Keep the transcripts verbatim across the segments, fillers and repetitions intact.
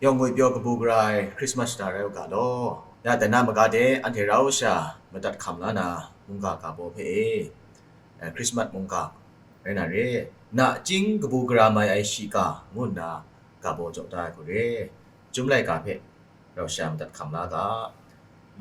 Yawng ngwi pyaw kabu gara ai Christmas shata rai u ga law. Ya dai na maga de anhte rau sha madat hkam la na mungga ga baw hpe e, eh, Christmas mungga rai na re, nachying kabu gara mai ai shiga ngu nna ga baw jaw da ai hku re, Chyum laika hpe rau sha madat hkam la ga.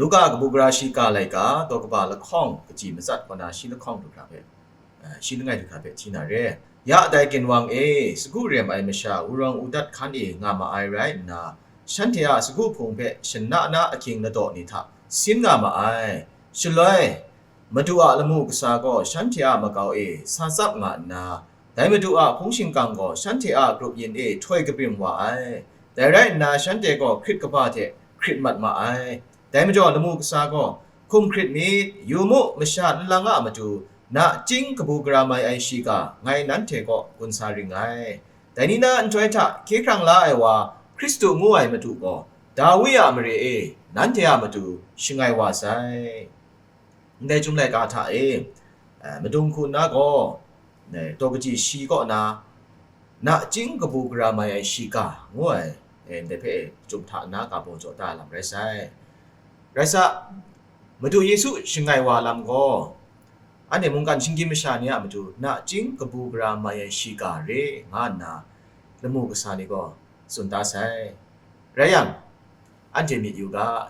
Luka kabu gara shiga laika, daw kaba lahkawng kaji matsat kaw na shi lahkawng du hkra hpe, eh, shi langai du hkra hpe hti na re. Ya dai ginwang e, sagu rem ai masha wurang udat hkan e nga ma ai rai nna, shanhte a sagu hpung hpe shana na ahkying ladaw ni hta sin nga ma ai. Shaloi, Madu a lamu kasa gaw shanhte a makau e sa tsap nga nna, dai Madu a hpung shingkang gaw shanhte a grup yin e htoi kabrim wa ai. Dai rai nna, shanhte gaw hkrit kaba hte hkrit mat ma ai. Dai majaw lamu kasa gaw hkum hkrit myit, yu mu, masha nlang a matu nachying kabu gara mai ai shiga ngai nanhte kaw gun sa ring ngai. Dai ni na nhtoi hta hkye hkrang la ai wa Hkristu ngu ai Madu gaw, Dawi a mare e nanhte a matu shangai wa sai. Ndai Chyum laika hta e, eh, madung hku nna gaw, eh, daw kaji shi kaw na, nachying kabu gara mai ai shiga ngu ai, eh, ndai hpe chyum hta nna ga baw jaw da ai lam rai sai. Rai sa, Madu Yesu shangai wa lam gaw, anhte mungkan shinggyim masha ni a matu nachying kabu gara mai ai shiga re nga nna, lamu kasa ni gaw tsun da sai. Rai yang, anhte myit yu ga,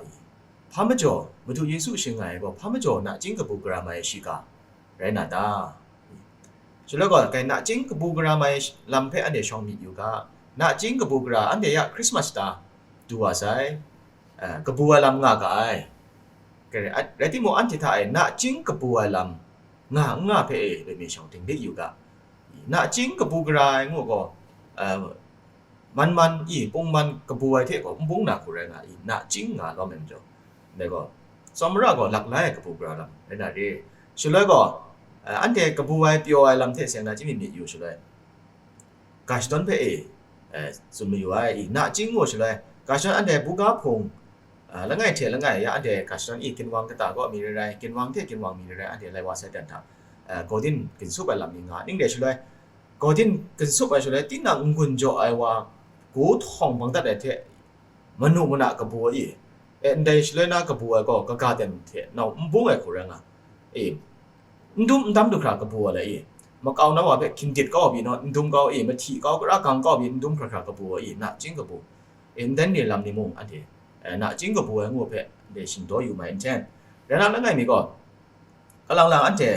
hpa majaw, Madu Yesu shangai ai gaw hpa majaw nachying kabu gara mai ai shiga rai na ta? Shaloi gaw, kai nachying kabu gara mai lam hpe anhte shawng myit yu ga, nachying kabu gara anhte ya Christmas shata du wa sai, eh, kabu ai lam nga ga ai. Kai, rai timung, anhte hta e nachying kabu ai lam nga n nga hpe e loi mi shawng dinglik yu ga. Nachying kabu gara ai ngu gaw, eh, man man i, pung man kabu ai hte gaw n bung na hku rai nga i, nachying nga lawm ai majaw, ndai gaw, tsawmra gaw laklai ai kabu gara lam rai na re. Shaloi gaw, eh, anhte kabu ai pyaw ai lam hte seng na chyinghka myit yu shaloi, ga shadawn hpe e, eh, tsun mayu ai i, nachying ngu shaloi, ga shadawn anhte buga hpung, ah, langai hte langai ya anhte ga shadawn i, ginwang kata kaw mi rai rai, ginwang hte ginwang mi rai rai, anhte lai wa sai dan hta, eh, gaw din ginsup ai lam ni nga ning re shaloi, gaw din ginsup ai shaloi, tinang n-gun jaw ai wa, gu htawng bang dat ai hte, manu mana kabu ai i, e, ndai shaloi na kabu ai gaw kaga ten hte nau n bung ai hku rai nga, e, n dum n dam du hkra kabu ai lai i, makau na wa hpe hkyindit kau pyi naw, n dum kau i, mahti kau, kara gang kau pyi n dum hkra hkra kabu ai i, nachying kabu, e, ndai ni lam ni mung anhte, e, nachying kabu ai ngu hpe ndai shingdaw yu mai n hten, rai na langai mi gaw, kalang lang anhte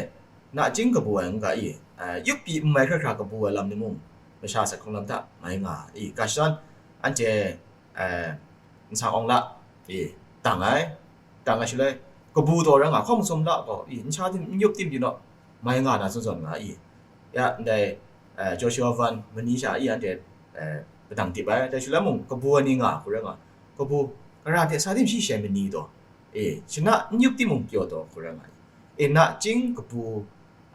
nachying kabu ai n ga i, eh, yup pyi n mai hkra hkra kabu ai lam ni mung, masha sat hkrung lam hta mai nga i, ga shadawn anhte, eh, nsang awng la i, dang ai, dang ai shaloi, kabu taw rai nga, hkawng masum la gaw i, nsha tim, n yup tim pyi naw, mai nga na zawn zawn nga i, ya, ndai, eh, Joshua Van mani sha i, anhte, eh, padang dip ai, dai shaloi mung kabu ai ni nga hku rai nga, kabu, kara hte sa tim shi shai mani taw, e, shana n yup timung pyaw taw hku rai nga ai. E, nachying kabu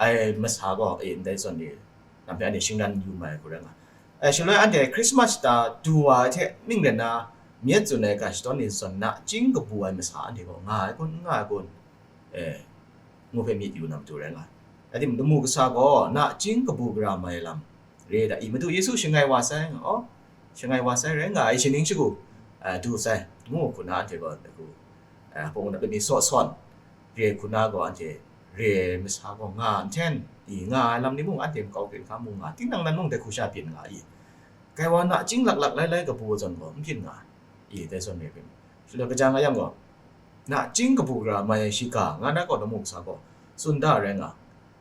ai masa gaw, e, ndai zawn ni, lam hpe anhte shingran yu mai hku rai nga ai. E, shaloi anhte Christmas shata du wa ai hte ning ren na, myit tsun ai ga shadawn ni zawn nachying kabu ai masa anhte gaw nga ai kun, n nga ai kun, e, ngu hpe myit yu na matu rai nga ai. Rai timung, lamu kasa gaw nachying kabu gara mai lam re da i, Madu Yesu shangai wa sai nga, aw, shangai wa sai rai nga ai, shaning shagu, a, du sai, ngu hku na anhte gaw, hku, a, hpung na lami saw sawn, re hku na gaw anhte re ai masa gaw nga n hten i, nga ai lam ni mung anhte makau hkrit hkam mung nga, tinang nan mung dai hku sha byin nga i, kai wa nachying laklak lai lai kabu zawn gaw n byin nga i, dai zawn re hpe. Shaloi kaja nga yang gaw, nachying kabu gara mai ai shiga nga na gaw lamu kasa gaw tsun da rai nga.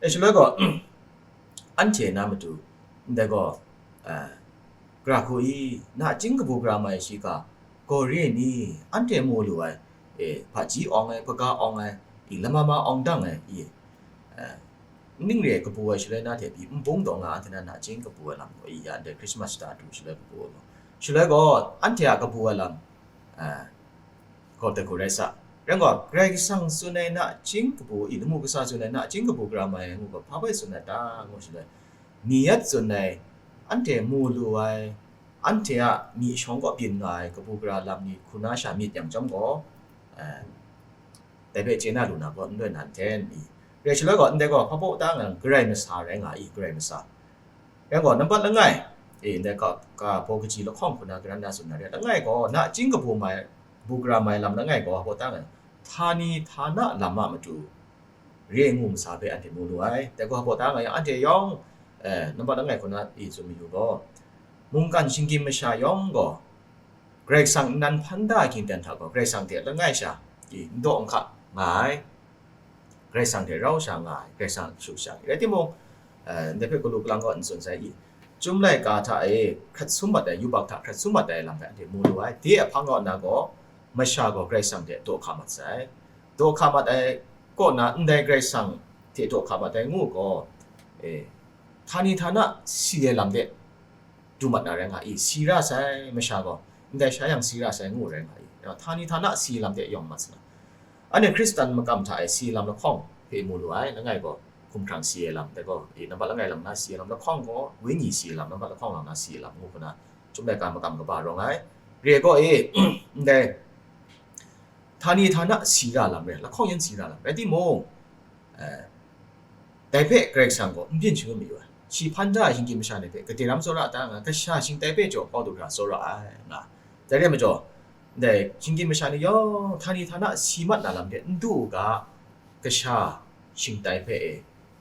E, shaloi gaw, anhte na matu, ndai gaw, eh, gara hku i, nachying kabu gara mai ai shiga gaw re ni, anhte mu lu ai, e, hpaji awng ai, hpaga awng ai, i, lama ma awng dang ai, i, eh, ning re ai kabu ai shaloi na hte pyi n bung taw nga, anhte na nachying kabu ai lam gaw i, ya ndai Christmas shata du shaloi kabu ai gaw. Shaloi gaw, anhte a kabu ai lam, eh, gaw dai hku rai sa. Rai gaw, Karai Kasang tsun ai nachying kabu i, lamu kasa tsun ai nachying kabu gara mai ai ngu gaw, hpa bai tsun ai ta, ngu shaloi, ni yat tsun ai, anhte mu lu ai, anhte a myi shawng kaw byin nga ai kabu gara lam ni hku na sha myit yang chyawm gaw, eh, dai hpe chye na lu na gaw n rai na n hten i. Rai shaloi gaw, ndai gaw hpa baw ta nga, Karai masa rai nga i, Karai masa. Rai gaw, nampat langai, e, ndai ka, ka baw kaji lahkawng hku na karan na tsun na re, langai gaw, nachying kabu mai, kabu gara mai lam langai gaw, hpaw tang e, htani htana lam a matu, re ngu masa hpe anhte mu lu ai. Dai gaw hpaw tang e, anhte yawng, eh, nambat langai hku na i tsun mayu gaw, mungkan shinggyim masha yawng gaw, Karai Kasang nnan hpan da ai hkyingten hta gaw, Karai Kasang hte langai sha, i, n daw n hka nga ai, Karai Kasang hte rau sha nga ai, Karai Kasang shu sha ai. Rai timung, eh, ndai hpe galu galang gaw n tsun sai i, Chyum laika hta e hkrat sum mat ai, yubak hta hkrat sum mat ai lam hpe anhte mu lu ai. De a hpang kaw na gaw, masha gaw Karai Kasang hte daw hka mat sai. Daw hka mat ai kaw na, ndai Karai Kasang hte daw hka mat ai ngu gaw, eh, htani htana si ai lam de, du mat na rai nga i, si ra sai masha gaw, ndai sha yang si ra sai ngu rai nga i, htani htana si lam de yawng mat sa na. Anhte Hkristan makam hta e si lam lahkawng hpe mu lu ai, langai gaw, hkumhkrang si ai lam, dai gaw, i, nambat langai lam na si ai lam lahkawng gaw, wenyi si ai lam, nambat lahkawng lam na si ai lam ngu hku na, Chyum laika makam kaba rawng ai. Re gaw e, ndai, htani htana si ra lam re, lahkawng yan si ra lam rai timung, eh, dai hpe Karai Kasang gaw n byin shangun mayu ai. Shi hpan da ai shinggyim masha ni hpe gade ram tsawra da nga, kasha shingtai hpe jaw kau du hkra tsawra ai nga. Dai re ai majaw, ndai shinggyim masha ni yawng htani htana si mat na lam hte n du u ga, kasha shingtai hpe e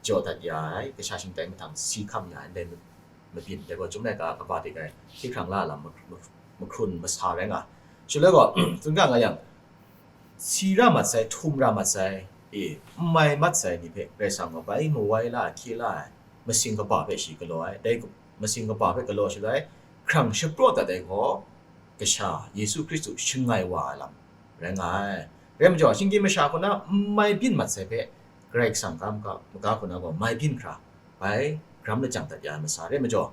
jaw dat ya ai, kasha shingtai mahtang si hkam ya ai, ndai mabyin dai gaw Chyum laika kaba dik ai hti hkrang la lam mak-, mak-, mahkrun masa rai nga. Shaloi gaw, tsun ga nga yang, si ra mat sai, htum ra mat sai, e, n mai mat sai ni hpe Karai Kasang gaw bai mawai la ai, hkye la ai, masing kaba hpe shi galaw ai. Dai masing kaba hpe galaw shaloi, hkrang shapraw dat ai gaw, kasha Yesu Hkristu shangai wa ai lam rai nga ai. Rai majaw, shinggyim masha hku na n mai byin mat sai hpe, Karai Kasang ga maga, maga hku na gaw mai byin hkra, bai gram lajang dat ya ai masa rai majaw,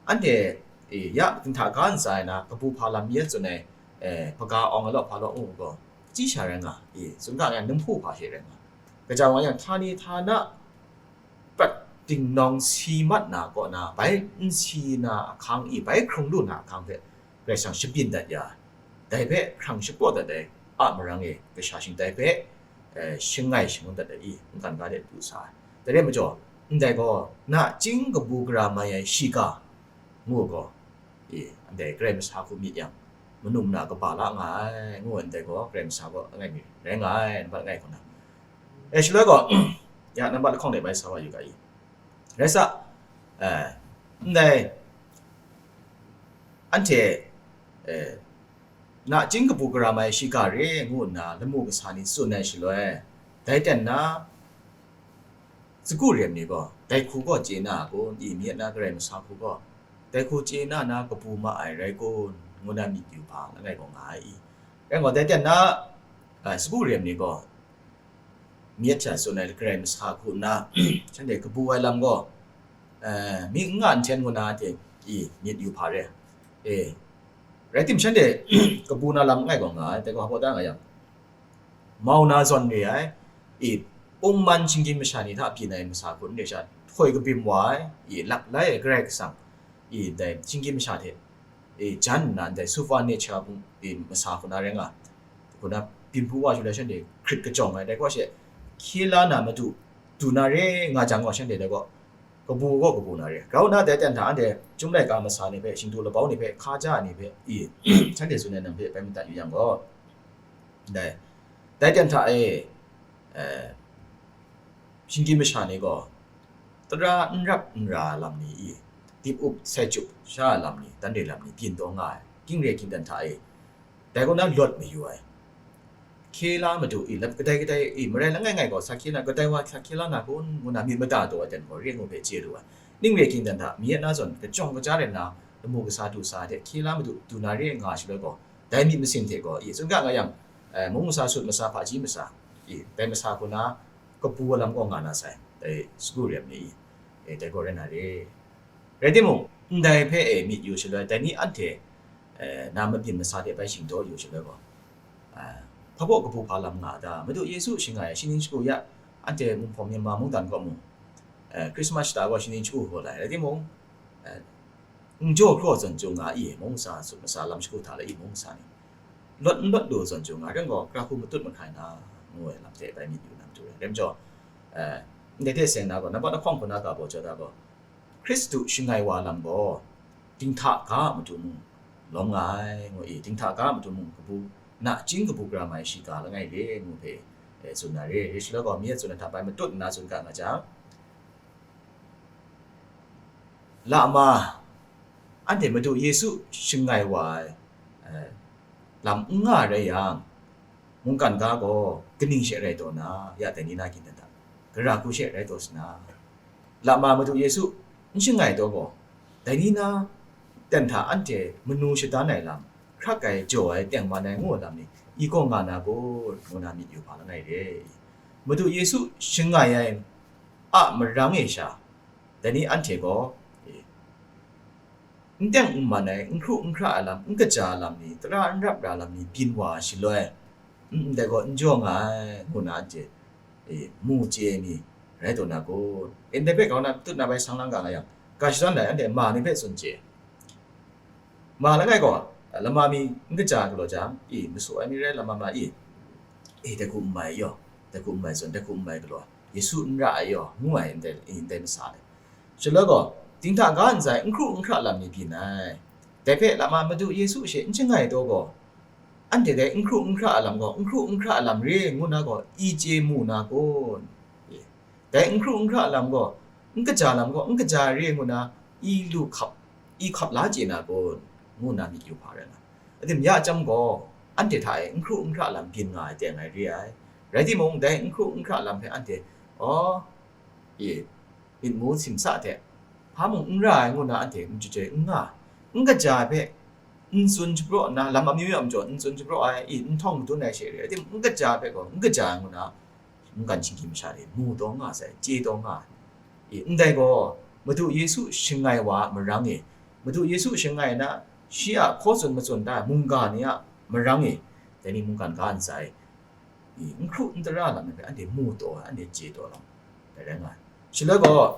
anhte, e, ya, dinghta ga ntsa ai na, kabu hpa lam mi a tsun ai, e, hpaga awng a law hpa law ngu gaw, chyi sha rai nga, e, tsun ga nga, num hku hpa she rai nga. Kaja wa yang, htani htana prat dingnawng si mat na kaw na, bai n si na ahkang i, bai hkrung lu na ahkang hpe, Karai Kasang shabyin dat ya, dai hpe hkrang shapraw dat ai a marang e, kasha shingtai hpe, eh, shangai shangun dat ai i, mungkan ga de du sa ai. Dai re ai majaw, ndai gaw, nachying kabu gara mai ai shiga ngu gaw, e, ndai Karai Masa hku myit yang, manum na kaba la nga ai, ngu ai ndai gaw, Karai Masa gaw langai mi rai nga ai, nambat langai hku na. E, shaloi gaw, ya, nambat lahkawng de bai sa wa yu ga i. Rai sa, eh, ndai, anhte, eh, nachying kabu gara mai shiga re ngu nna lamu kasa ni tsun ai shaloi, dai ten na, sagu rem ni gaw, dai hku gaw chye na a kun, i, myit na Karai Masa hku gaw, dai hku chye na na kabu ma ai rai kun, ngu na myit yu hpa langai gaw nga ai i. Rai gaw, dai ten na, eh, sagu rem ni gaw, myit hta tsun ai Karai Masa hku nna, shanhte kabu ai lam gaw, eh, myi n nga nhten ngu na hte i myit yu hpa re. E, rai tim, shanhte kabu na lam langai gaw nga ai, dai gaw hpaw da nga yang, mau na zawn re ai, i, ungman shinggyim masha ni hta byin ai masa hku n re sha, htoi kabim wa ai, i, lap lai ai Karai Kasang, i, dai shinggyim masha hte, e, jan nna ndai supernatural hpung, e, masa hku na rai nga, hku na byin hpung wa shaloi shanhte hkrit kajawng ai, dai gaw she, hkye la na madu du na re nga jang gaw, shanhte dai gaw kabu gaw kabu na re. Grau nna dai ten hta anhte Chyum laika masa ni hpe, shingdu labau ni hpe, hkaja ni hpe, i, shanhte tsun ai lam hpe bai madat yu yang gaw, dai, dai ten hta e, eh, shinggyim masha ni gaw, tara n rap n ra lam ni i, dip up sai chup sha lam ni, dan re lam ni, byin taw nga ai, king re king dan hta e, dai kaw na lawt mayu ai. Hkye la madu i, lap kadai kadai i, marai langai ngai gaw, sa hkye la, kadai wa sa hkye la na kun, ngu na myit mada taw ai ten gaw, re ngu hpe chye lu ai. Ning re king dan hta, mi na zawn, kachyawng kaja rai nna, lamu kasa du sa ai hte, hkye la madu du na re nga shaloi gaw, dai myit masin hte gaw, i, tsun ga nga yang, eh, mung masa, sut masa, hpaji masa, i, dai masa hku na, kabu ai lam gaw nga na sai, dai sagu rem ni i, e, dai gaw rai na re. Rai timung, ndai hpe e myit yu shaloi, dai ni anhte, eh, na mabyin masa hte bai shingdaw yu shaloi gaw, eh, hpa baw kabu hpa lam nga a ta? Madu Yesu shangai ai shaning shagu ya, anhte Munghpawng Myanmar mungdan gaw mung, eh, Christmas shata gaw shaning shagu hkaw lai. Rai timung, eh, n jaw hkraw zawn chyu nga i, mung sa sut masa lam shagu hta la i, mung sa ni, lawt n lawt lu zawn chyu nga, ren gaw, kra hku matut mahkai na, ngu ai lam hte bai myit yu na matu rai. Rai majaw, eh, ndai hte seng na gaw, nambat lahkawng hku na ga baw jaw da gaw, Hkristu shangai wa lam gaw, dinghta ga a matu mung lawm nga ai, ngu i, dinghta ga a matu mung kabu, nachying kabu gara mai shiga langai re, ngu hpe, e, tsun na re, re shaloi gaw, mi a tsun ai hta bai matut nna tsun ga nga jang, lama, anhte Madu Yesu shangai wa ai, e, lam n nga rai yang, mungkan ga gaw kaning she rai taw na, ya dai ni na gindan hta, gara hku she rai taw sa na, lama Madu Yesu n shangai taw gaw, dai ni na ten hta anhte manu shadan ai lam, hkrak ai, jaw ai, tengman ai ngu ai lam ni, i gaw nga na kun, ngu na myit yu hpa langai re. Madu Yesu shangai ai a marang e sha, dai ni anhte gaw, e, n teng n man ai, n hkru n hkra ai lam, n kaja ai lam ni, tara n rap ra ai lam ni byin wa ai shaloi, n, ndai gaw n jaw nga ai, ngu na anhte, e, mu chye ai mi rai taw na kun? Ndai hpe grau na tut na bai sang lang ga nga yang, ga shadawn ai anhte ma ni hpe tsun chye. Ma langai gaw, lama mi n kaja ai galaw jang, i, masu ai mi rai lama ma i, e, dai hku n mai yaw, dai hku n mai tsun, dai hku n mai galaw, Yesu n ra ai yaw, ngu ai ndai, i, ndai masa ni. Shaloi gaw, dinghta ga ntsa e n hkru n hkra lam ni byin ai. Dai hpe lama Madu Yesu she n shangai taw gaw, anhte dai n hkru n hkra a lam gaw, n hkru n hkra a lam re ngu na gaw, i chye mu na kun? Dai n hkru n hkra a lam gaw, n kaja lam gaw, n kaja re ngu na, i lu hkap, i hkap la chye na kun? Ngu na myit yu hpa rai nga. Adim ya chyam gaw, anhte hta e n hkru n hkra lam byin nga ai teng ai re ai. Rai timung, dai n hkru n hkra lam hpe anhte, aw, i, myit mu simsa hte, hpa mung n ra ai ngu na anhte n chyoi chyoi n nga, n kaja ai hpe n tsun shapraw nna, lam amyu myu a majaw n tsun shapraw ai, i, n htawng madun ai she re ai, n kaja ai hpe gaw n kaja ai ngu na, mungkan shinggyim masha ni mu taw nga sai, chye taw nga ai. I, ndai gaw, Madu Yesu shangai wa a marang e, Madu Yesu shangai na, shi a hkaw tsun matsun da ai mungga ni a marang e, dai ni mungkan ga ntsa e, i, n hkru n tara lam ni hpe anhte mu taw ai, anhte chye taw lam dai rai nga ai. Shaloi gaw,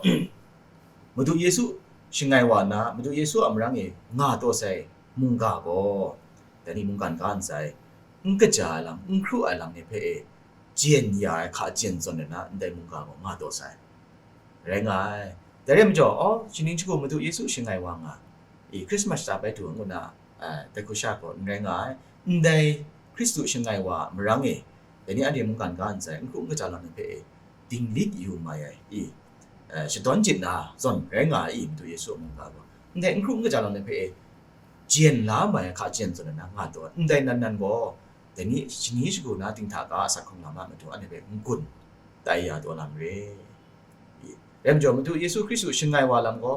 Madu Yesu shangai wa nna, Madu Yesu a marang e nga taw sai mungga gaw, dai ni mungkan ga ntsa e, n kaja ai lam, n hkru ai lam ni hpe e, jen ya ai hka jen zawn ai na, ndai mungga gaw nga taw sai. Rai nga ai. Dai rai majaw, aw, shaning shagu Madu Yesu shangai wa nga, i, Christmas shata bai du ngu na, a, dai hku sha gaw n rai nga ai. Ndai Hkristu shangai wa marang e, dai ni anhte mungkan ga ntsa e, n hkru n kaja lam ni hpe e, dinglik yu mai ai, i, a, shadawn chye na zawn rai nga ai, i, Madu Yesu a mungga gaw. Ndai n hkru n kaja lam ni hpe e, jen la mai ai hka jen zawn ai na nga taw ai. Ndai nan nan gaw, dai ni shani shagu na dinghta ga a asak hkrung lam a matu anhte hpe n-gun tai ya taw lam re. Rai majaw, Madu Yesu Hkristu shangai wa lam gaw,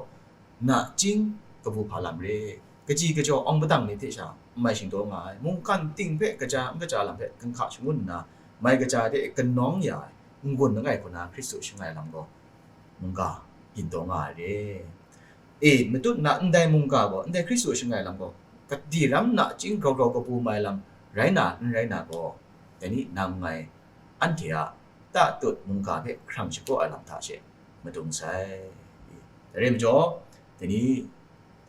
nachying kabu hpa lam re. Kaji kajaw awng padang ni hte sha n mai shingdaw nga ai, mungkan ting hpe kaja n kaja lam hpe ginhka shangun nna, mai kaja de kanawng ya ai, n-gun langai hku na Hkristu shangai lam gaw, mungga byin taw nga ai re. E, matut na ndai mungga gaw, ndai Hkristu shangai lam gaw, kadi ram nachying grau grau kabu mai lam rai na, n rai na gaw, dai ni nang ngai anhte a tatut mungga hpe hkrang shapraw ai lam hta she madung sai. Dai rai majaw, dai ni,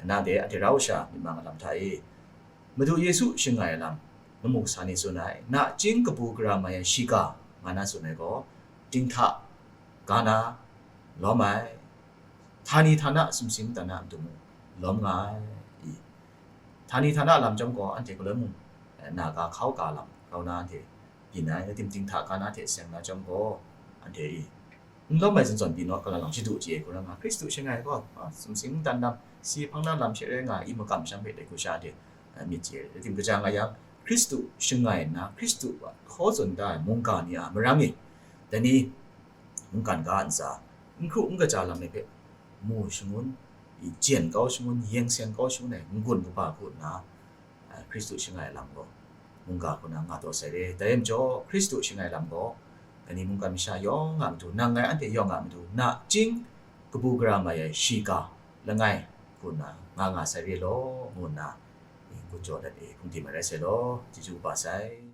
na de anhte rau sha myit mang ai lam hta e, Madu Yesu shangai ai lam, lamu sa ni tsun ai, nachying kabu gara mai ai shiga, nga na tsun ai gaw, dinghta ga na lawm ai, htani htana sumsing dan na matu mung lawm nga ai. I, htani htana lam chyawm gaw, anhte galoi mung, eh, na ga hkau ga lam grau na anhte byin ai, rai tim dinghta ga na hte seng na chyawm gaw, anhte i, n lawm ai zawn zawn pyi naw, kalang lang shadu chye ai hku rai nga, Hkristu shangai gaw, a, sumsing dan lam, si hpang na lam she rai nga, i makam masham hpe dai hku sha de, a, myit chye ai. Rai tim kaja nga yang, Hkristu shangai nna, Hkristu a hkaw tsun da ai mungga ni a marang e, dai ni mungkan ga ntsa, n hkru n kaja lam ni hpe mu shangun, i jen kau shangun, yeng seng kau shangun ai n-gun kaba hku nna, a, Hkristu shangai lam gaw, mungga hku na nga taw sai re. Dai majaw, Hkristu shangai lam gaw, dai ni mungkan masha yawng a matu, nang ngai anhte yawng a matu, nachying kabu gara mai ai shiga langai hku nna nga nga sai re law, ngu nna, n-gun jaw dat e, hpung tim ai rai sai law, chyeju kaba sai.